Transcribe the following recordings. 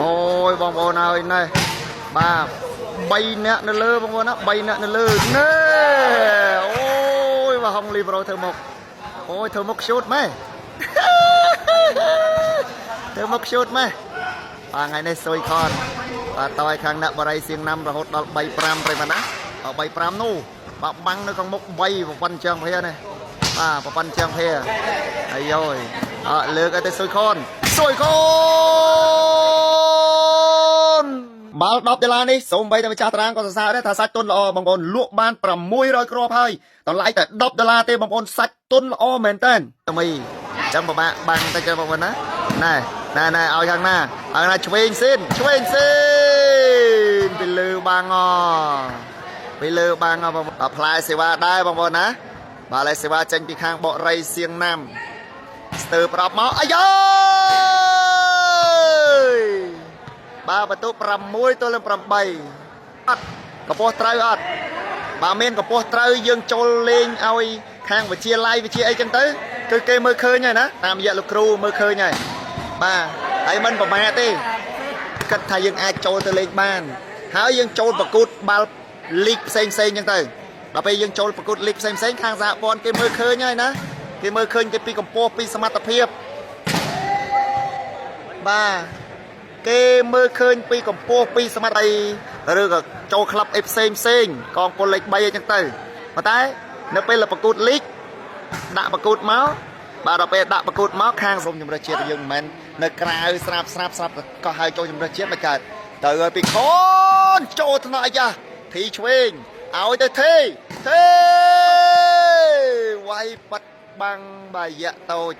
អូយបងប្អូនហើយណែបាទ3នាក់នៅលើបងប្អូនណា3នាក់នៅលើណែអូយបាទហុងលីប្រូធ្វើមកអូយធ្វើមកខ្ជូតម៉េះ ធ្វើមកខ្ជូតម៉េះបាទថ្ងៃនេះសុយខនបាទតឲ្យខាងអ្នកបរិយសៀងណាំរហូតដល់3 5ប្រិមត្តណា3 5នោះបាទបាំងនៅខាងមុខ3ប្រព័ន្ធជើងភានេះបាទប្រព័ន្ធជើងភាអាយយអើលើកឲ្យទៅសុយខនសុយខនបាល់10ដុល្លារនេះសូម្បីតែម្ចាស់តារាងក៏សរសើរដែរថាសាច់ទុនល្អបងប្អូនលក់បាន600គ្រាប់ហើយតម្លៃតែ10ដុល្លារទេបងប្អូនសាច់ទុនល្អមែនតើថ្មីចាំពិបាកបាំងតិចបងប្អូនណាណែណែណែឲ្យខាងណាឲ្យណាឆ្វេងស៊ីនឆ្វេងស៊ីនពីលើបាំងអពីលើបាំងអបងប្អូនផ្លែសេវាដែរបងប្អូនណាបាទផ្លែសេវាចេញពីខាងបរិយសៀងណាំស្ទើប្រប់មកអាយយ បាទបន្ទុក6ទល់នឹង8អត់កម្ពស់ត្រូវអត់បើមានកម្ពស់ត្រូវយើងចូលលេងឲ្យខាងវិទ្យាល័យវិទ្យាអីចឹងទៅគឺគេមើលឃើញហើយណាតាមរយៈលោកគ្រូមើលឃើញហើយបាទហើយមិនប្រមាថទេគិតថាយើងអាចចូលទៅលេងបានហើយយើងចូលប្រកួតបាល់លីកផ្សេងផ្សេងចឹងទៅដល់ពេលយើងចូលប្រកួតលីកផ្សេងផ្សេងខាងសហព័ន្ធគេមើលឃើញហើយណាគេមើលឃើញគេពីកម្ពស់ពីសមត្ថភាពបាទ គេមើលឃើញពីកម្ពស់ពីសមត្ថភាពឬក៏ចូលក្លឹបអីផ្សេងផ្សេងកងពលលេខ3អីចឹងទៅប៉ុន្តែនៅពេលប្រកួតលីកដាក់ប្រកួតមកបាទដល់ពេលដាក់ប្រកួតមកខាងក្រុមជម្រើសជាតិយើងមិនមែននៅក្រៅស្រាប់ស្រាប់ស្រាប់ក៏ហៅចូលជម្រើសជាតិមិនកើតទៅឲ្យពីខនចូលថ្នាក់អាយ៉ាធីឆ្វេងឲ្យទៅធីធីវាយប៉ាត់បាំងបាយៈតូច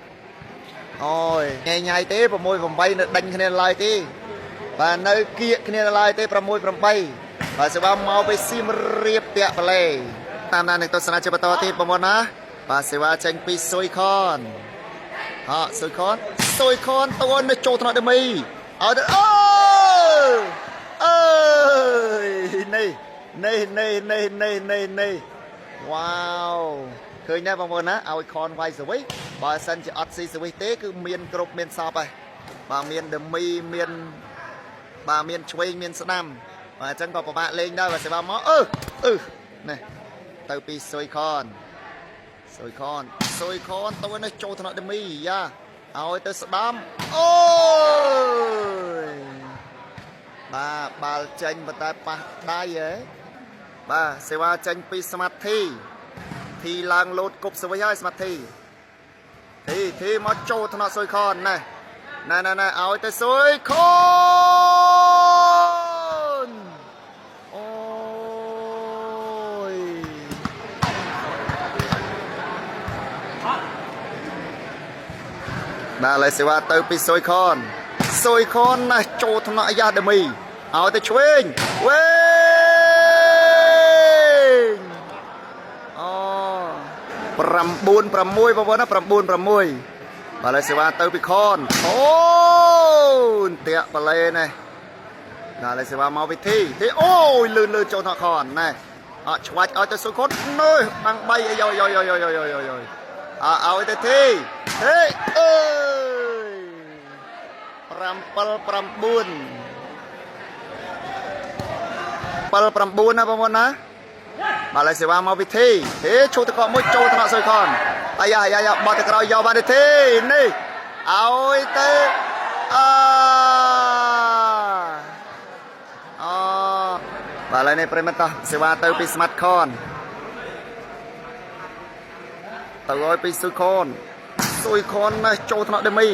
អូយញ៉ៃញ៉ៃទេ6 8នៅដេញគ្នាឡើយទេបាទនៅគៀកគ្នាឡើយទេ6 8បាទសេវាមកពីសៀមរាបតាក់ប្លេតាមដាននឹងទស្សនាជាបន្តទៀតបងប្អូនណាបាទសេវាចេញពីសុយខនហ៎សុយខនសុយខនតួននៅចូលថ្នាក់ដមីឲ្យទៅអូអើយនេះនេះនេះនេះនេះនេះនេះវ៉ាវឃើញដែរបងប្អូនណាឲ្យខនវាយសវិសបើសិនជាអត់ស៊ីសវិសទេគឺមានគ្រប់មានសពហើយបាទមានដមីមានបាទមានឆ្វេងមានស្ដាំបាទអញ្ចឹងក៏ពិបាកលេងដែរបាទសេវាមកអឺអឺនេះទៅពីសុយខនសុយខនសុយខនទៅនេះចូលថ្នាក់ដមីយ៉ាឲ្យទៅស្ដាំអូយបាទបាល់ចេញប៉ុន្តែប៉ះដៃហ៎បាទសេវាចេញពីសមាធិធីឡើងលោតគប់សវិសហើយសមាធិធីធីមកចូលថ្នាក់សុយខនណែណែណែណែឲ្យទៅសុយខនអូយ បាទឥឡូវសេវាទៅពីសុយខនសុយខនណាស់ចូលថ្នាក់យ៉ាដមីឲ្យទៅឆ្វេងវេងអូ9 6បងប្អូនណា9 6បាទឥឡូវសេវាទៅពីខនអូនតាក់បលែនេះបាទឥឡូវសេវាមកវិធីទីអូយលឿនលឿនចូលថ្នាក់ខនណែអត់ឆ្វាច់ឲ្យទៅសុយខនណើបាំង3អាយយយយយយយយយអើឲ្យទៅធីហេអើយ7 9 7 9ណាបងប្អូនណាបាទឥឡូវសេវាមកវិធីហេឈូតកកមួយចូលថ្នាក់សុយខនអាយ៉ាអាយ៉ាបត់ទៅក្រោយយកបានទេនេះឲ្យទៅអើអូបាទឥឡូវនេះប្រិមត្តតោះសេវាទៅពីស្មាត់ខនទៅឲ្យពីសុយខនសុយខនណាចូលថ្នាក់ដេមី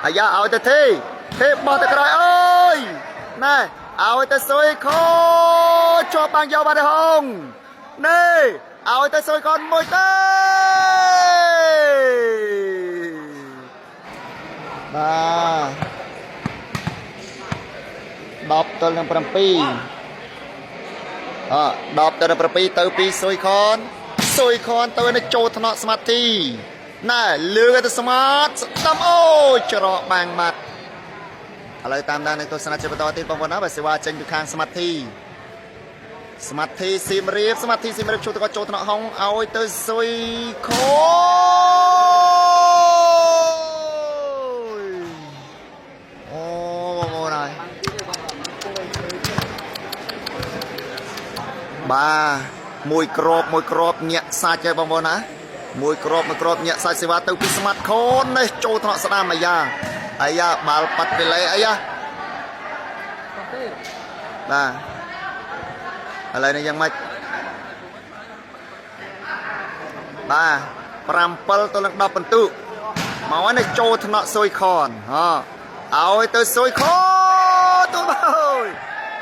អាយ៉ាឲ្យទៅទេទេបោះទៅក្រោយអើយណែឲ្យទៅសុយខនជាប់បាំងយកបានទេហងនេះឲ្យទៅសុយខនមួយទេបាទ10ទល់នឹង7អ10ទល់នឹង7ទៅពីសុយខនសុយខនទៅនៅចូលថ្នាក់ស្មាតធីណែលើកទៅស្មាតស្ដាំអូយច្រកបាំងបាត់ឥឡូវតាមដាននឹងទស្សនាជាបន្តទៀតបងប្អូនណាបាទសេវាចេញពីខាងស្មាតធីស្មាតធីសៀមរាបស្មាតធីសៀមរាបចូលទៅក៏ចូលថ្នាក់ហុងឲ្យទៅសុយខនអូបងប្អូនហើយ បាទមួយក្របមួយក្របញាក់សាច់ហើយបងប្អូនណាមួយក្របមួយក្របញាក់សាច់សេវាទៅពីស្មាត់ខននេះចូលថ្នាក់ស្ដាំអាយ៉ាអាយ៉ាបាល់ប៉ាត់ពីលេអាយ៉ាបាទឥឡូវនេះយ៉ាងម៉េចបាទ7ទល់នឹង10ពិន្ទុមកហើយនេះចូលថ្នាក់សុយខនហ៎ឲ្យទៅសុយខនទូលបាំង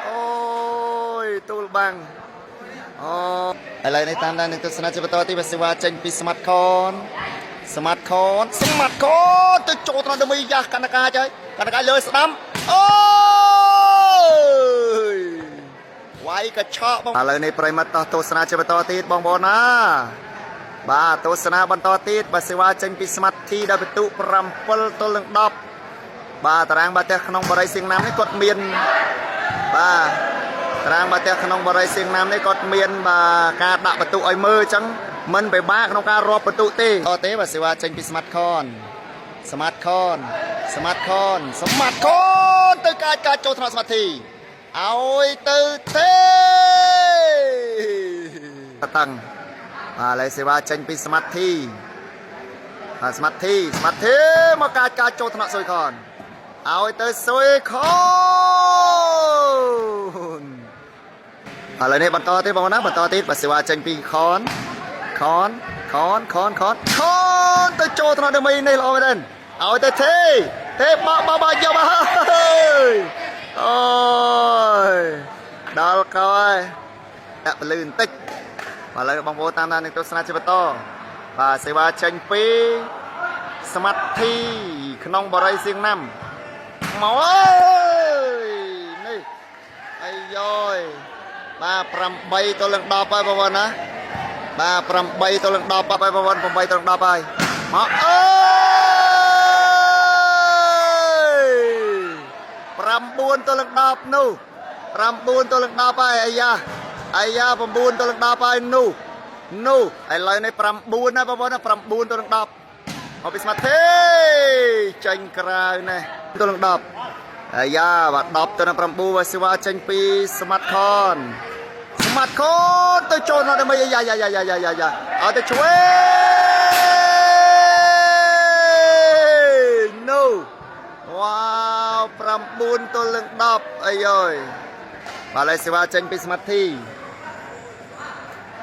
អូយទូលបាំងអូឥឡូវនេះតាមដាននឹងទស្សនាជាបន្តទីបាទសេវាចេញពីស្មាត់ខនស្មាត់ខនស្មាត់ខនទៅចូលថ្នាក់ដើម្បីយ៉ាស់កណ្ដកាចហើយកណ្ដកាលើស្ដាំអូយវាយកញ្ឆក់បងឥឡូវនេះប្រិមត្តតោះទស្សនាជាបន្តទៀតបងប្អូនណាបាទទស្សនាបន្តទៀតបាទសេវាចេញពីស្មាត់ធីដល់ពិន្ទុ7ទល់នឹង10បាទតារាងបាល់ទះក្នុងបរិយសៀងណាំនេះគាត់មានបាទតារាងបាល់ទះក្នុងបរិយសៀងណាំនេះគាត់មានបាទការដាក់ពិន្ទុឲ្យមើលអញ្ចឹងមិនពិបាកក្នុងការរាប់ពិន្ទុទេអត់ទេបាទសេវាចេញពីស្មាត់ខនស្មាត់ខនស្មាត់ខនស្មាត់ខនទៅកាចកាចចូលថ្នាក់ស្មាត់ធីឲ្យទៅទេតឹងបាទឥឡូវសេវាចេញពីស្មាត់ធីបាទស្មាត់ធីស្មាត់ធីមកកាចកាចចូលថ្នាក់សុយខនឲ្យទៅសុយខនឥឡូវនេះបន្តទៀតបងប្អូនណាបន្តទៀតបាទសេវាចេញពីខនខនខនខនខនខនទៅចូលថ្នាក់ដើម្បីនេះល្អមែនទេឲ្យទៅទេទេបបបយកមកហើយអូយដល់កហើយដាក់ពលឺបន្តិចបាទឥឡូវបងប្អូនតាមដាននឹងទស្សនាជាបន្តបាទសេវាចេញពីស្មាត់ធីក្នុងបរិយសៀងណាំមកអើយនេះអាយយបាទ8ទល់នឹង10ហើយបងប្អូនណាបាទ8ទល់នឹង10ហើយបងប្អូន8ទល់នឹង10ហើយមកអើយ9ទល់នឹង10នោះ9ទល់នឹង10ហើយអាយ៉ាអាយ៉ា9ទល់នឹង10ហើយនោះនោះឥឡូវនេះ9ណាបងប្អូនណា9ទល់នឹង10មកពីស្មាត់ទេចេញក្រៅនេះទល់នឹង10អាយ៉ាបាទ10ទៅនឹង9បាទសេវាចេញពីស្មាត់ខនស្មាត់ខនទៅចូលដល់ដើម្បីអាយ៉ាយ៉ាយ៉ាយ៉ាយ៉ាយ៉ាឲ្យទៅឆ្វេងនោះវ៉ាវ9ទល់នឹង10អាយយបាទឥឡូវសេវាចេញពីស្មាត់ធី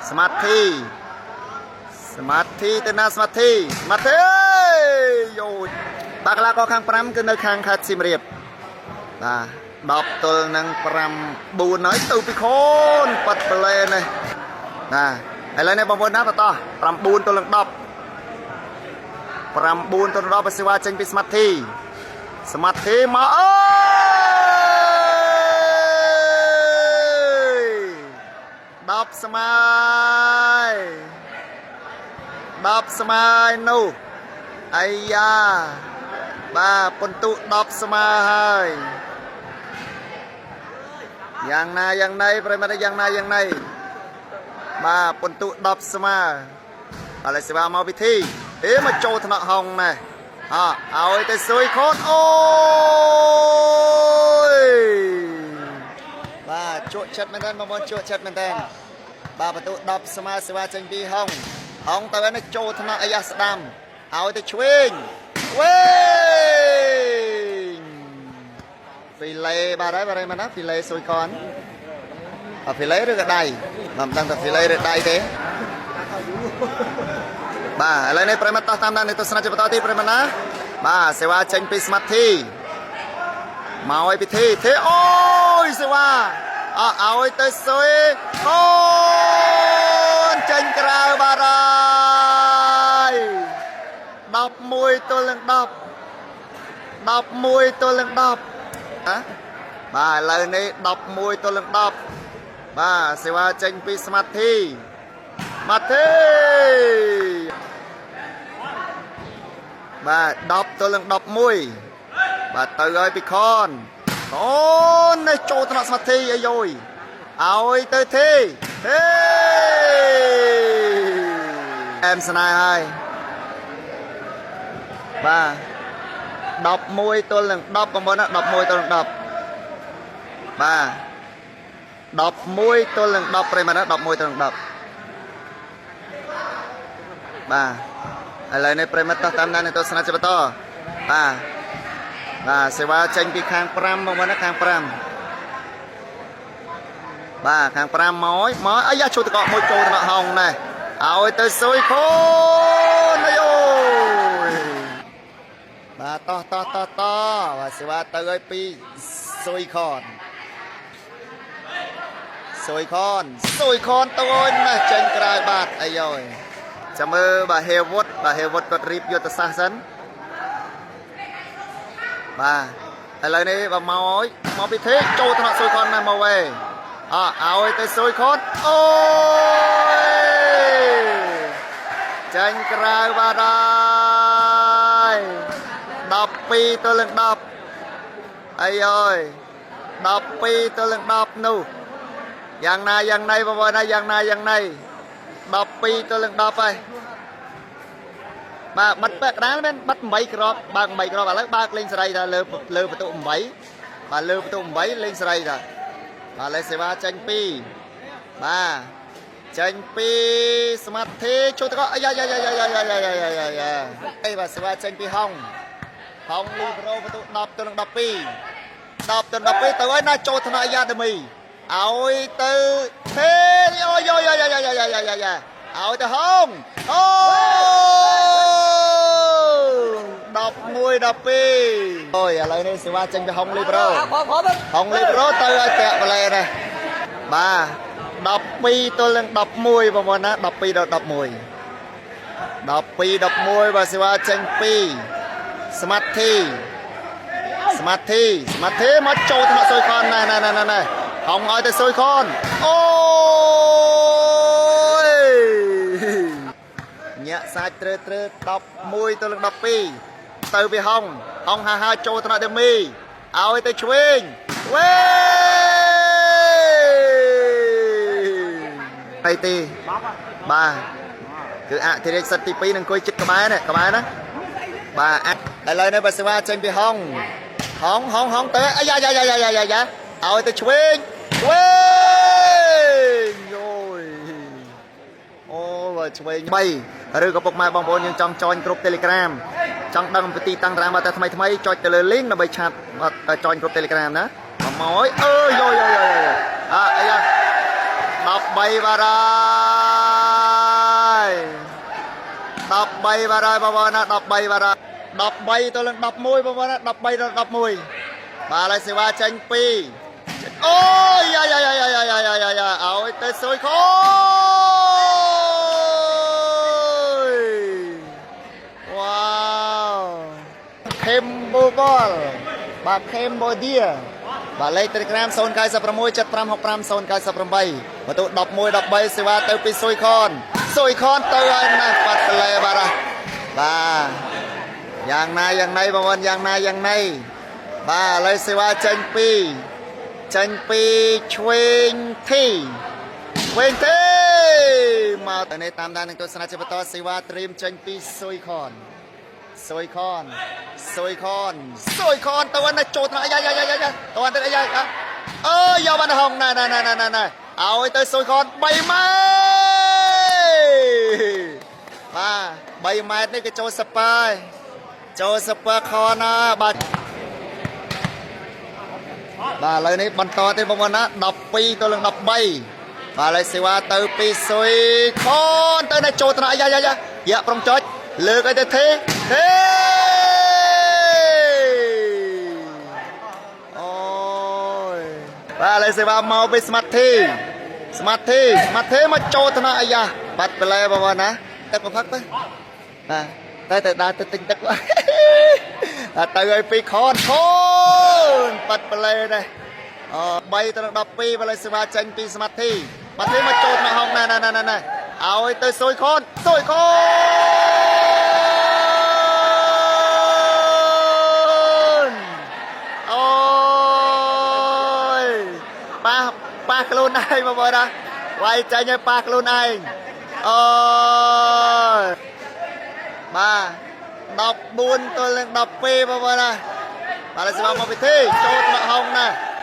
ស្មាត់ធីស្មាត់ធីទៅណាស្មាត់ធីស្មាត់ធីយោបាទកីឡាករខាង5គឺនៅខាងខេត្តសៀមរាបបាទ10ទល់នឹង9ហើយទៅពីខូនប៉ាត់ប្លែនេះបាទឥឡូវនេះបងប្អូនណាបន្ត9ទល់នឹង10 9ទល់នឹង10សេវាចេញពីស្មាត់ធីស្មាត់ធីមកអើយ10ស្មើ10ស្មើនោះអាយ៉ាបាទពិន្ទុ10ស្មើហើយយ៉ាងណាយ៉ាងណីប្រិមត្តយ៉ាងណាយ៉ាងណីបាទពិន្ទុ10ស្មើឥឡូវសេវាមកពិធីអេមកចូលថ្នាក់ហងណែអឲ្យទៅសុយខូនអូយបាទជក់ចិត្តមែនតើបងប្អូនជក់ចិត្តមែនតើបាទបន្ទុ10ស្មើសេវាចេញពីហងហងទៅនេះចូលថ្នាក់អាយ៉ាស្ដាំឲ្យទៅឆ្វេងឆ្វេងហ្វីឡេបាទហើយបាទហើយមែនណាហ្វីឡេសុយខនអហ្វីឡេឬក៏ដៃមិនដឹងថាហ្វីឡេឬដៃទេបាទឥឡូវនេះប្រិមត្តតោះតាមដាននៃទស្សនៈជាបន្តទៀតប្រិមត្តណាបាទសេវាចេញពីស្មាត់ធីមកឲ្យពិធីទេអូយសេវាអឲ្យទៅសុយអូនចេញក្រៅបាទហើយ11ទល់នឹង10 11ទល់នឹង10ណាបាទឥឡូវនេះ11ទល់នឹង10បាទសេវាចេញពីស្មាត់ធីស្មាត់ធីបាទ10ទល់នឹង11បាទទៅឲ្យពីខនអូននេះចូលថ្នាក់ស្មាត់ធីអាយយឲ្យទៅធីទេអែមស្នេហ៍ហើយបាទ11ទល់នឹង10បងប្អូនណា11ទល់នឹង10បាទ 11ទល់នឹង10ប្រិយមិត្តណា11ទល់នឹង10បាទឥឡូវនេះប្រិយមិត្តតោះតាមដាននឹងទស្សនាជាបន្តបាទបាទសេវាចេញពីខាង5មកមកណាខាង5បាទខាង5មកហើយមកអាយ៉ាជួយតកមួយចូលទៅហងណែឲ្យទៅស៊ុយខូនអាយអូយបាទតោះតោះតោះតោះបាទសេវាទៅឲ្យពីស៊ុយខន សុយខនសុយខនទៅអូនណាចេញក្រៅបាទអាយយចាំមើលបាទហេវុតបាទហេវុតគាត់រៀបយុទ្ធសាស្ត្រសិនបាទឥឡូវនេះបាទមកអើយមកពិធីចូលថ្នាក់សុយខនណាមកវេអឲ្យទៅសុយខនអូយចេញក្រៅបាទហើយ12ទល់នឹង10អាយយ12ទល់នឹង10នោះ យ៉ាងណាយ៉ាងណីបងប្អូនណាយ៉ាងណាយ៉ាងណី12ទល់នឹង10ហើយបាទបាត់ពាក់កណ្ដាលមែនបាត់8គ្រាប់បើក8គ្រាប់ឥឡូវបើកលេងសេរីថាលើលើបន្ទុក8បាទលើបន្ទុក8លេងសេរីថាបាទលេងសេវាចេញ2បាទចេញ2សមាធិជួយតកអាយ៉ាយ៉ាយ៉ាយ៉ាយ៉ាយ៉ាយ៉ាយ៉ាយ៉ាយ៉ាអីបាទសេវាចេញពីហុងហុងលីប្រូបន្ទុក10ទល់នឹង12 10ទៅ12ទៅហើយណាចូលថ្នាក់យ៉ាដមីឲ្យទៅទេអូយយយយយយយយយឲ្យទៅហងអូ11 12អូយឥឡូវនេះសេវាចេញពីហងលីប្រូហងលីប្រូទៅឲ្យតាក់ប្លែនេះបាទ12ទល់នឹង11បងប្អូនណា12ដល់11 12 11បាទសេវាចេញ2សមាធិ សមាធិសមាធិមកចូលថ្នាក់សុយខនណែណែណែណែហងឲ្យទៅសុយខនអូយញាក់សាច់ត្រើត្រើ11ទៅនឹង12ទៅពីហងហងហាហាចូលថ្នាក់ដេមីឲ្យទៅឆ្វេងឆ្វេងហើយទីបាទគឺអធិរាជសិទ្ធទី2នឹងអង្គុយចិត្តក្បែរនេះក្បែរណាបាទឥឡូវនេះបើសេវាចេញពីហង ហងហងហងទៅអាយ៉ាយ៉ាយ៉ាយ៉ាយ៉ាយ៉ាឲ្យទៅឆ្វេងឆ្វេងអូយអូបើឆ្វេង3ឬក៏ពុកម៉ែបងប្អូនយើងចង់ចอยគ្រប់ Telegram ចង់ដឹងអំពីទីតាំងតារាងបាល់ទាត់ថ្មីថ្មីចុចទៅលើ link ដើម្បីឆាតចอยគ្រប់ Telegram ណាមកអើយអើយយយយអាអាយ៉ា13បារហើយ13បារហើយបងប្អូនណា13បារហើយ13ទៅនឹង11បងប្អូនណា13ដល់11បាទហើយសេវាចេញ2អូយយ៉ាយ៉ាយ៉ាយ៉ាយ៉ាយ៉ាយ៉ាយ៉ាឲ្យទៅសុយខូយវ៉ាវខេមបូបលបាទខេមបូឌាបាទលេខ Telegram 096 7565 098បន្ទុ11 13សេវាទៅពីសុយខនសុយខនទៅហើយណាបាត់ប្លែបាទបាទយ៉ាងណាយ៉ាងណីបងប្អូនយ៉ាងណាយ៉ាងណីបាទឥឡូវសេវាចេញពីចេញពីឆ្វេងធីឆ្វេងធីមកទៅនេះតាមដាននឹងទស្សនាជាបន្តសេវាត្រៀមចេញពីសុយខនសុយខនសុយខនសុយខនទៅណាចូលថ្នាក់យ៉ាយ៉ាយ៉ាយ៉ាទៅទៅយ៉ាអើយកបានហងណែណែណែណែណែឲ្យទៅសុយខន3ម៉ែត្របាទ3ម៉ែត្រនេះគេចូលសប៉ាយចូលសពើខណាបាទបាទឥឡូវនេះបន្តទេបងប្អូនណា12ទៅនឹង13បាទឥឡូវសេវាទៅពីសុយខនទៅណាចូលថ្នាក់យ៉ាយ៉ាយ៉ាយ៉ាប្រុងចុចលើកឲ្យទៅទេទេអូយបាទឥឡូវសេវាមកពីស្មាត់ធីស្មាត់ធីស្មាត់ធីមកចូលថ្នាក់អាយ៉ាបាត់ប្លែបងប្អូនណាទឹកមកផឹកទៅបាទតែទៅដើរទៅទិញទឹកបាទទៅឲ្យពីខនខនបាត់ប្លែដែរអ3ទៅនឹង12បលសេវាចេញពីសមាធិបាត់នេះមកចូលថ្នាក់ហងណែណែណែណែឲ្យទៅសុយខនសុយខនអូយប៉ះប៉ះខ្លួនឯងបងប្អូនណាវាយចេញឲ្យប៉ះខ្លួនឯងអូយបាទ14ទល់នឹង12បងប្អូនណាបាទសេវាមកពិធីចូលថ្នាក់ហងណា